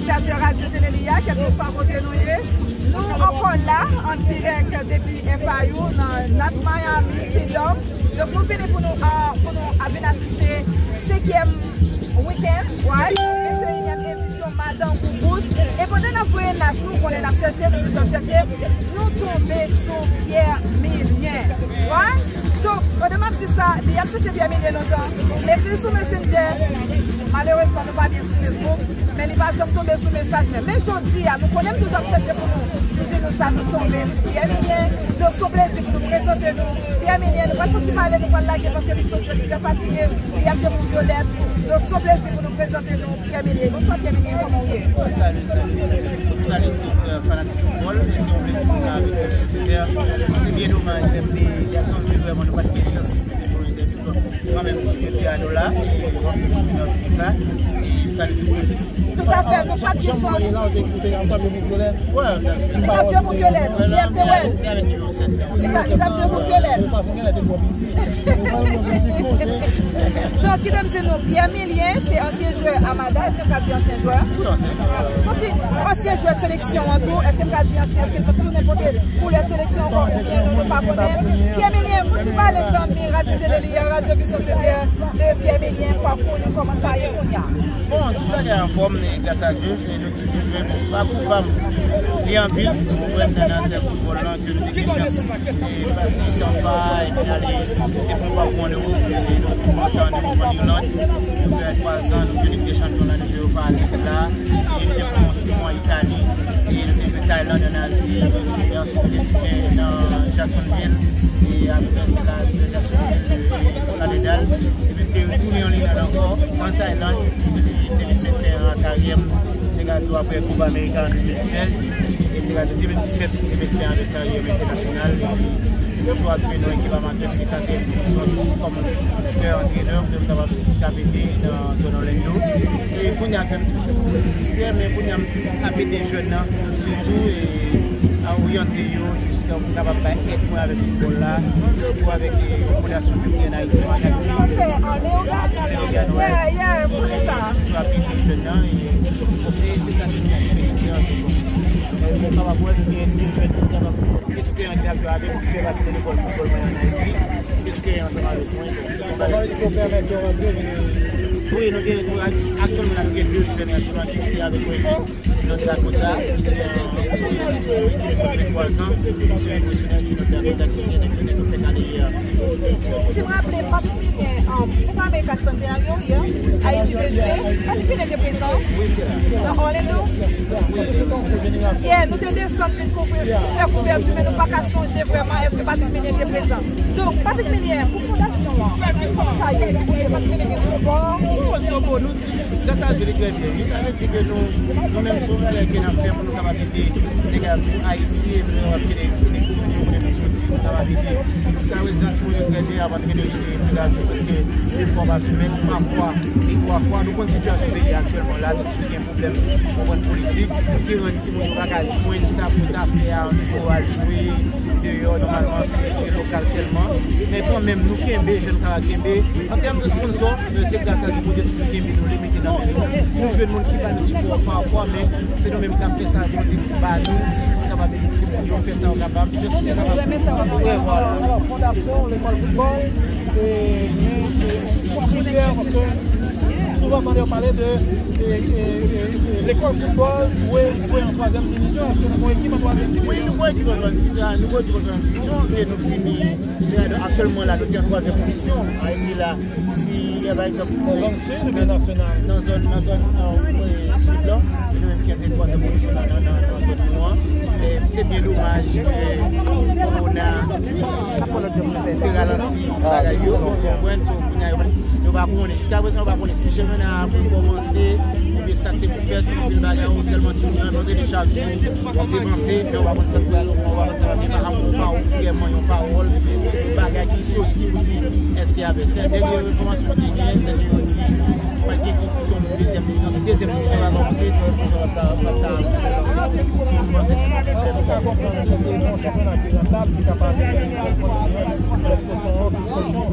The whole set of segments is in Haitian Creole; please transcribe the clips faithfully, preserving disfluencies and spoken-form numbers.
Radyo Tele Li a, kèlkeswa kote nou ye. Nou ankò la, an dirèk depi F I U, nan North Miami Stadium. Donk, nou vini pou nou, ah, pou nou a vin asiste senkyèm wikenn, right? Venteyinyèm edisyon Madan Gougous. E pandan n ap voye nas nou, konnen n ap chèche, nou toujou ap chèche, nou tonbe sou Pierre Milien. Right? Donk, pandan m ap di sa, li ap chèche Pierre Milien lontan. M ekri l sou Messenger. Malerezman, nou pa byen sou Facebook. Men li pa janm tonbe sou mesaj mwen. Men jodi a, nou konnen m toujou ap chèche pou nou, nou di nou sa, nou tonbe sou Pierre Milien. Donk, se yon plezi pou nou prezante nou Pierre Milien. Nou pral fè yon ti pale, nou pral lage paske li sot jwe, li trè fatige, li ap jwe pou Vyolèt. Donk, se yon plezi pou nou prezante nou Pierre Milien. Bonswa, Pierre Milien, kòman w ye? Salut, salut. Salut tout, euh, fanatik foutbòl. E se yon plezi pou mwen avèk Pèp Sositè. Se byen domaj, M P Jackson, ke vrèman nou pa t gen chans pou te fè yon entèvyou. Kanmenm, si jodi a nou la, e w ap kontinye ansanm sa, e m salye tout moun. Toutafè, nou pa t gen chans. Wè, li t ap jwe pou Vyolèt. Li ap te wè l. Li t ap jwe pou Vyolèt. Donk, kite m di nou, Pierre Milien, se ansyen jwè Amada, èske m ka di ansyen jwè? Wi, ansyen jwè. Soti ansyen jwè seleksyon an tou, èske m ka di ansyen, èske l pa t tounen pote koulè seleksyon ankò, oubyen non, nou pa konnen. Pierre Milien, fò ti pale zanmi Radyo Tele Li a, Radyo Vision C D R, de Pierre Milien, pakou li, kòman sa ye kounye a? Bon, tout bagay anfòm, e gras a Dye, e nou toujou jwe, men pakou pa m, li anpil, ou konprann, nan, nan tèm foutbòl lan, ke nou te gen chans, e pase Tampa, epi n ale, te fè yon pakou ann Ewòp, e nou kontan ann Ewòp, ann Irland, nou fè twa zan, nou jwe Lig dè Chanpyon la, nou jwe Europa League la, e nou te fè yon sis mwa Itali, e nou te jwe Tayland, ann Azi, e answit nou te tounen nan Jacksonville, e apre se la, nou jwe Jacksonville, e Fort Lauderdale, epi nou te retounen ann Irland ankò, ann Tayland, epi nou te vin met fen a karyè m, te ka di w apre Copa America an de mil sèz, e te ka di w de mil disèt, te met fen avèk karyè m entènasyonal, epi toujou ap jwe nan ekip amatè, m te katriyèm divizyon, jis kòm jwè antrenè, pou m kapab t ap ede nan zòn Orlando. E kounye a, m toujou distrè, men kounye a, m ap ede jèn nan, sitou, e a oryante yo, jiska m kapab bay èd mwen avèk foutbòl la, sitou avèk, e, yon fondasyon ke m gen an Ayiti, Magali. Leogane, wè. Yeah, yeah, m konnen sa. Toujou ap ede jèn nan, e, e se sa ke m fè, e, e, e, nou kapab wè, nou gen de jèn ki kapab, ke sou teren ki ap jwe avè m, ki fè pati de lekòl foutbòl mwen an Ayiti, ke sou teren ansanm avèk mwen, donk, se yon bagay ki pèmèt yo rantre, wi, nou gen, nou, aktyèlman la, nou gen de jèn aktyèlman ki se avèk mwen ki North Dakota, ki gen, ki gen venntwa zan, se yon impresyonè ki North Dakota, ki se nèg yo, nèg yo fè karyè. Si m raple, Patrick Milien, um, Copa America Centenario, yeah, Ayiti te jwe, Patrick Milien te prezan nan Orlando. Yeah, nou te desann vin kouvri, fè kouvèti, men nou pa ka sonje vrèman èske Patrick Milien te prezan. Donk, Patrick Milien, pou fondasyon an, kòman sa ye? Patrick Milien gen sipò? Gras a Dye, li trè byen, wi. Sa vle di ke nou, nou menm, se yon bagay ke n ap fè pou nou kapab ede nèg la pou Ayiti, epi nou ap fede ekonomi, pou nou soti, pou nou kapab ede. Jiska prezan, timoun yo trè byen, aprann rele jwe, epi la, prèske de fwa pa semèn, pa fwa, e twa fwa. Nou konn sitiyasyon peyi a aktyèlman la, toujou gen pwoblèm, ou konprann, politik, ki rann timoun yo pa ka jwenn sa pou ta fè a, o nivo al jwe, deyò, nòmalman, se jwe lokal sèlman. Men kanmenm, nou kenbe, jèn nou ka kenbe. An tèm de sponsò, se gras a Dye, Bondye toujou kenbe nou, li mete nan men nou. Nou jwenn moun ki ba nou sipò pafwa, men se nou menm k ap fè sa Bondye ba nou, pou nou kapab ede timoun yo fè sa yo kapab, just pou nou kapab. Wè, vwala. Alò, fondasyon, lekòl foutbòl, e, e, e, kritè, paske souvan tande yo pale de, e, e, e, e, lekòl foutbòl dwe jwe an twazyèm divizyon. Èske nou gen ekip an twazyèm divizyon? Wi, nou gen ekip an twazyèm divizyon, nou gen ekip an twazyèm divizyon, e nou fini, e, aktyèlman la, nou te an twazyèm divizyon, sa vle di la, si, e, pa egzanp, nan zòn sid oubyen nasyonal? Nan zòn, nan zòn, e, sid la, e nou menm ki antre twazyèm divizyon la, nan, nan, nan zòn nou an. E se byen domaj ke kowona te ralanti bagay yo, ou konprann, so, kounye a, yo, yo pa konnen, jiska prezan, yo pa konnen si chanpyona a ap kòmanse, oubyen sa k te pou fèt, se anpil bagay, ou sèlman timoun yo ap antre chak jou, w ap depanse, men ou pa konn sa k pral, ou pa konn sa k pral, men pa konn yon pawòl, vrèman yon pawòl, yon bagay ki soti pou di, èske y ap fè sa? Dènye enfòmasyon mwen te genyen, se ke yo di, pa t gen klèb ki tonbe nan dezyèm divizyon. Si dezyèm divizyon pa kòmanse, twazyèm divizyon p ap ka, p ap ka kòmanse. Si nou panse se yon pwoblèm. Èske w ka konprann ke se yon chanpyona ki rantab, ki ka pèmèt nou kontinye, èske se yon okipasyon?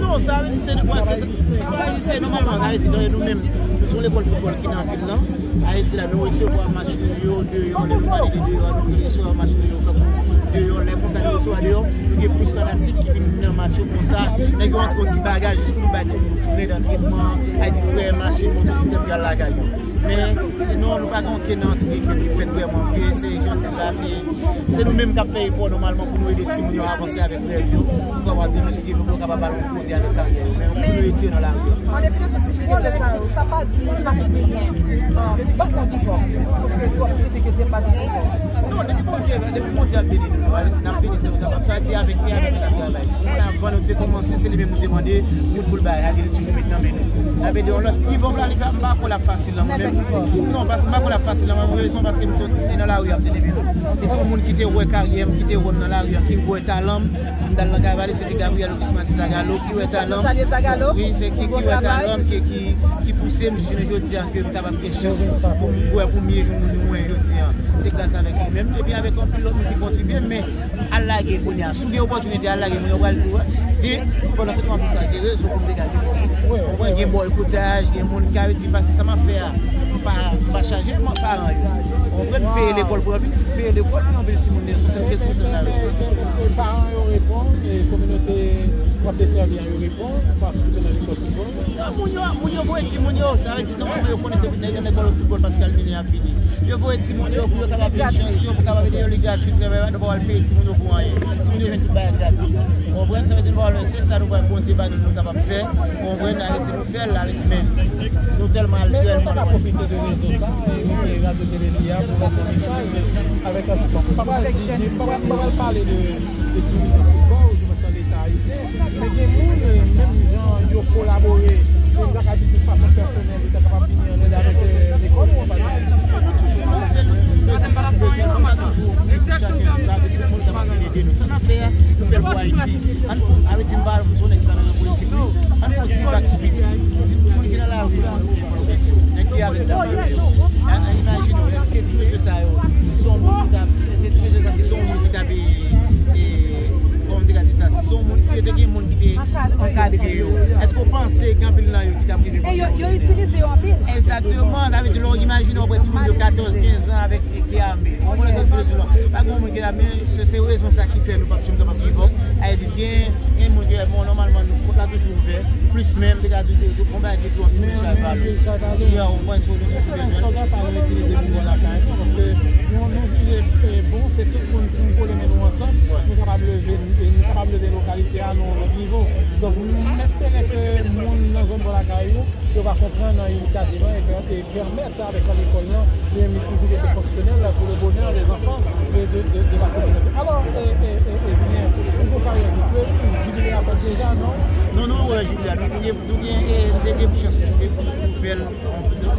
Non, sa vle di se, se, sa vle di se nòmalman, sa vle di nou menm, nou Se yon lekòl foutbòl ki nan vil lan. Ayiti la, nou resevwa match nou yo deyò, lè nou pale de deyò, nou resevwa match nou yo tankou deyò, lè konsa nou resevwa deyò, nou gen plis fanatik ki vin nan match yo konsa. Nèg yo antre yon ti bagay jis pou nou bay timoun yo frè antrenman, ay di frè machin, motosiklèt pou y al lakay yo. Men, sinon, nou pa gen okenn antre ki fèt vrèman vre. Se jan di la, se, se nou menm k ap fè efò nòmalman pou nou ede timoun yo avanse avèk rèv yo, pou kapab demen sou pye yo, pou yo kapab al yon kote avèk karyè yo. Men, pou nou ede yo nan lari a. An depi de tout difikilte sa yo, sa pa di pa gen, euh, pa fè yon efò. Paske twòp difikilte pa gen efò. Non, depi Bondye, depi Bondye ap beni nou, nou ap di n ap beni tèt nou kapab. Sa di avèk li, avèk li n ap travay. Moun avan nou te kòmanse, se li menm nou te mande wout pou l bay, avèk li toujou met nan men nou. N ap ede yon lòt. Ivan Blalika, m pa kwè l ap fasil nan mwen menm. Non, paske m pa kwè l ap fasil nan mwen. Rezon paske m se yon ti nèg nan lari ap te leve nou. E te yon moun ki te wè karyè m, ki te wè m nan lari a, ki wè talan m. M t al nan Kavali, se te Gabriel Auguste Marty Zagalo ki wè talan m. Wi, se ki, ki wè talan m, ki, ki, ki pouse m jis jounen jodi a ke m kapab gen chans pou m wè premye jou moun mwen jodi a. Se gras avèk li menm, epi avèk anpil lòt moun ki kontribye, men al lage kounye a. Si w gen opòtinite, al lage moun yo pral di w, de, pandan se tan tou sa, gen rezon pou m te gade. Ou konprann, gen bòykotaj, gen moun ki ka di pase sa m ap fè a. M pa, m pa chaje, mwen, paran yo. Ou konprann, m peye lekòl pou anpil, m peye lekòl pou anpil timoun, swasannkenz pousan nan yo. E, e, e, e paran yo reponn, e kominote w ap desèvi an yo reponn, ou patisipe nan lekòl pou bon. Non, moun yo, moun yo voye timoun yo, sa vle di, nòmalman, yo konnen se pou nèg nan lekòl foutbòl Pascal Mine ap vini. Yo voye timoun yo pou yo kapab gen chans yo, pou kapab ede yo, li gratwit, se vre, nou pa pral peye timoun yo pou anyen. Timoun yo jwenn tout bagay gratis. Ou konprann? Sa vle di, nou pa pral, se sa nou pral, Bondye ba nou, nou kapab fè. Ou konprann? Sa vle di, nou fè l, la, men nou tèlman al, tèlman lwen. Men nou ta ka pwofite de rezo sa, e, e radyo tele li a, pou lanse yon mesaj avèk ansanm. M pa pral di, di, m pa pral, m pa pral pale de, de dirijan foutbòl, ou di mwen sa Leta ayisyen, men gen moun, e, menm jan yo kolabore, e m ta ka di de fason pèsonèl, yo ta kapab vini an èd avèk, e, lekòl ou anba. Nou toujou, nou se, nou toujou bezwen, toujou bezwen, nou ka toujou ofri pou chak moun, tout moun kapab vin ede nou. Sa n ap fè a, nou fè l pou Ayiti. Ann fè, avè di m pa, m se yon nèg ki pa nan politik, wi. Ann fè yon ti bak tou piti. Ti, timoun ki nan lari yo, nèg ki avèk zam nan men yo. Ann, ann imajine w, èske ti mesye sa yo, se yon moun ki t ap, èske ti mesye sa, se, se yon moun ki t ap, e, e, kòman m te ka di sa, si se yon moun, si yo te gen moun ki te ankadre yo, èske w panse gen anpil nan yo ki t ap rive kote yo ye? E yo, yo itilize yo anpil. Egzakteman, sa vle di, lè w imajine, w pran timoun de katòz, kenz an avèk ki ame. Ou konprann sa m vle di w la? Pa gen moun ki ame, se, se rezon sa ki fè nou p ap janm kapab give up. Sa vle di, gen, gen moun ki, bon, nòmalman, nou, pòt la toujou ouvè. Plis menm, te ka di, de, de, bon, bagay ki tou anpil de chay valo. Yo, ou konprann, si nou toujou bezwen. Slogan sa nou itilize pou wè lakay nou, paske nou, nou vle, e, bon, se tout moun, si nou kole men nou ansanm, nou kapab leve, nou kapab leve lokalite a nan yon lòt nivo. Donk, m espere ke moun nan zòn bò lakay yo, yo va konprann nan inisyativ lan e, e pèmèt avèk lekòl lan, li menm li toujou rete fonksyonèl pou le bonè dè zanfan de, de, de, de la kominote. Alò, e, e, e, e byen, nivo karyè nou fè, jibile a fèt deja, non? Non, nou wè jibile a, nou, nou gen, nou gen, e, nou te gen chans pou nou ouvè l,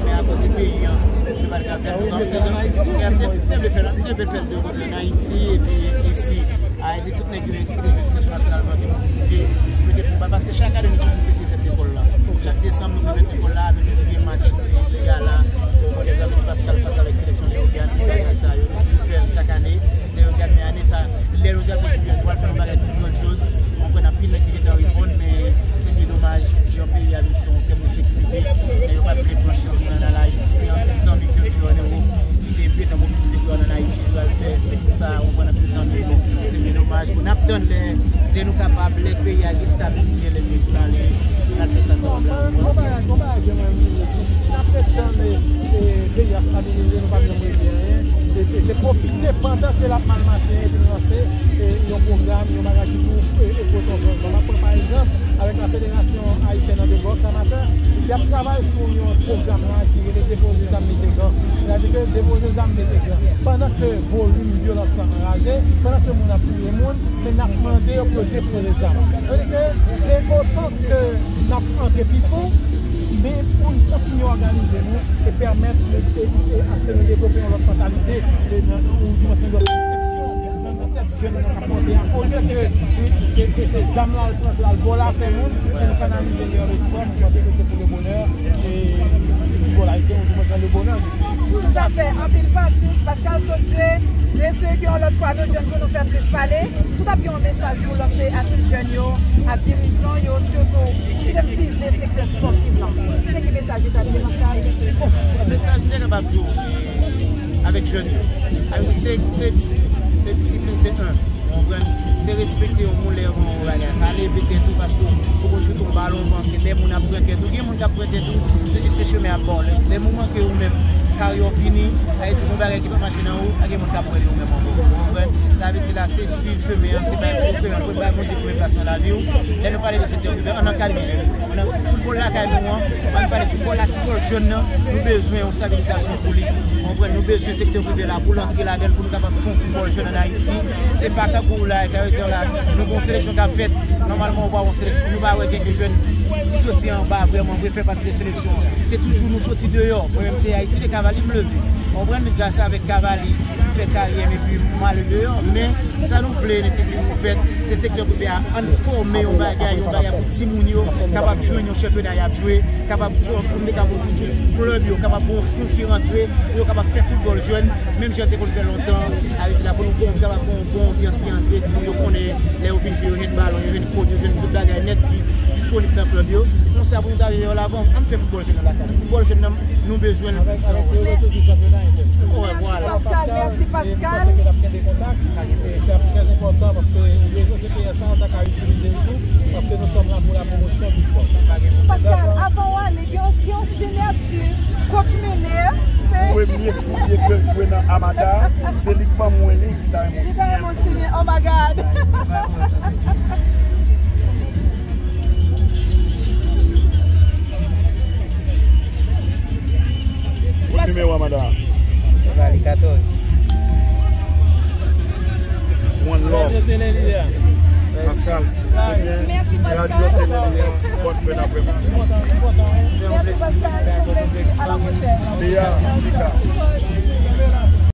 men akoz de peyi an, nou pa t ka fè l, nou pa fè l. M te, m te vle fè l, m te vle fè l de kote, ann Ayiti, epi isi. A, e tout nèg ki vin fè jwè seleksyon nasyonal nou an te mobilize, nou te fè, paske chak ane nou toujou fete fèt lekòl la. Chak desanm nou fè fèt lekòl la, nou toujou gen match, e, de gala, ou konnen Jean-Louis Pascal fas avèk seleksyon Leyogàn, tout bagay sa yo, nou toujou fè l chak ane, Leyogàn, men ane sa, lè nou te al fè Koup di Mond, nou al fè yon bagay tout lòt choz, ou konprann anpil nèg ki gentan reponn, men se byen domaj, jan peyi a vin sou yon tèm de sekirite, men yo pa t vle pran chans pou ann al Ayiti, men anpil zanmi ke m jwe ann Ewòp, ki te gentan mobilize pou yo al ann Ayiti, pou yo al fè sa, ou konprann, anpil zanmi. Bon, se byen domaj. Bon, n ap tann lè, lè nou kapab, lè peyi a estabilize, lè peyi pou n ale, pou n al fè sa n kapab la. Bon, bon bagay, bon bagay, mwen, mwen, mwen, si n ap ret tann, e, e, peyi a estabilize, nou p ap janm regle anyen. E, e, e pwofite pandan ke l ap mal mache, epi nou lanse, e, yon pwogram, yon bagay ki pou, e, e, pote yon chanjman. M ap pran pa egzanp, avèk la Fédération Haïtienne de Boxe Amateur, y ap travay sou yon pwogram la ki rele Depoze Zam Mete Gan. Sètadi ke depoze zam, mete gan. Pandan ke volim vyolans lan anraje, pandan ke moun ap touye moun, men n ap mande yo pou yo depoze zam. Sètadi ke se otan ke n ap antre pi fon, men pou n kontinye òganize nou e pèmèt nou, e, e, aske nou devlope yon lòt mantalite, e, nan, ou di mwen se yon lòt konsepsyon nan, nan tèt jèn nan k ap monte a, olye ke se, se, se zam la al pran, se al vòlè afè moun, men nou kanalize li an lespwa, nou panse ke se pou le bonè, e, e foutbòl ayisyen, ou di mwen se le Toutafè, anpil fatig, Pascal sot jwe. Nou espere ke yon lòt fwa nou jwenn pou nou fè plis pale. Si w t ap gen yon mesaj pou lanse a tout jèn yo, a dirijan yo, sitou ki te vize sektè spòtif lan, se ki mesaj ou t ap gen, Pascal? Bon, mesaj m te kapab di w, e, avèk jèn yo, avèk se, se disiplin. Se disiplin, se en. Ou konprann? Se respekte yon moun lè yon bagay. Pa leve tèt ou paske ou konn choute yon balon, ou panse lè moun ap pran tèt ou. Gen moun k ap pran tèt ou, se jis se chemen ap ba w. Lè, lè moman ke ou menm, karyè w fini, a epi yon bagay ki pa mache nan ou, a gen moun k ap pran li ou menm ankò. Ou konprann? Sa vle di la, se swiv chemen an, se bay Bondye premye, bay Bondye premye plas nan lavi w. Lè nou pale de sektè prive, ann ankadre jèn. Nan foutbòl lakay nou an, ann pale foutbòl la, foutbòl jèn nan, nou bezwen yon estabilizasyon pou li. Ou konprann? Nou bezwen sektè prive la pou l antre ladan l, pou nou kapab fè yon foutbòl jèn ann Ayiti. Se pa tankou la, Carrizo la, nou gen yon seleksyon k ap fèt. Nòmalman, ou pa wè yon seleksyon, nou pa wè gen de jèn ki soti anba vrèman vre fè pati de seleksyon an. Se toujou nou soti deyò. Mwen menm, se Ayiti de Cavalli m leve. Ou konprann? Gras avèk Cavalli, m fè karyè m epi m ale deyò. Men, sa nou vle, nou te vle pou fèt, se sektè prive a, ann fòme yon bagay, yon bagay pou timoun yo kapab jwenn yon chanpyona y ap jwe, kapab pran, pou nou te kapab fè klèb yo, kapab gen yon fon ki rantre, pou yo kapab fè foutbòl jèn, menm jan te konn fè lontan, avèk la, pou nou bon, kapab gen yon bon anbyans ki antre, timoun yo konnen, lè yo vin jwe, yo jwenn balon, yo jwenn kòd, yo jwenn tout bagay nèt ki disponib nan klèb yo. Konsa, pou nou ta rive lavan, ann fè foutbòl jèn nan lakay nou. Foutbòl jèn nan, nou bezwen l. Avèk, avèk le retour du championnat, Ernest. Mèsi, Pascal. Mèsi, Pascal. E m panse ke n ap kenbe kontak. E sa ap trè enpòtan paske rezo C P S la, nou ta ka itilize l tou, paske nous sommes là pour la promotion du sport. Pascal, avan w ale, gen yon, gen yon sinèti, Coach Muller. Premye soulye ke l jwe nan Amada, se li k ban mwen li, m ta renmen yon sinèti. Li ta renmen yon sinèti. Oh my God. Kout nimewo a, madam. Vali katòz. One love. Radyo Tele Liyè. Pascal, se byen. Mèsi, Pascal. Radyo Tele Liyè. Bòn fen apremidi. Mèsi, Pascal. Se yon plezi. A la pwochèn. Bea, Mika.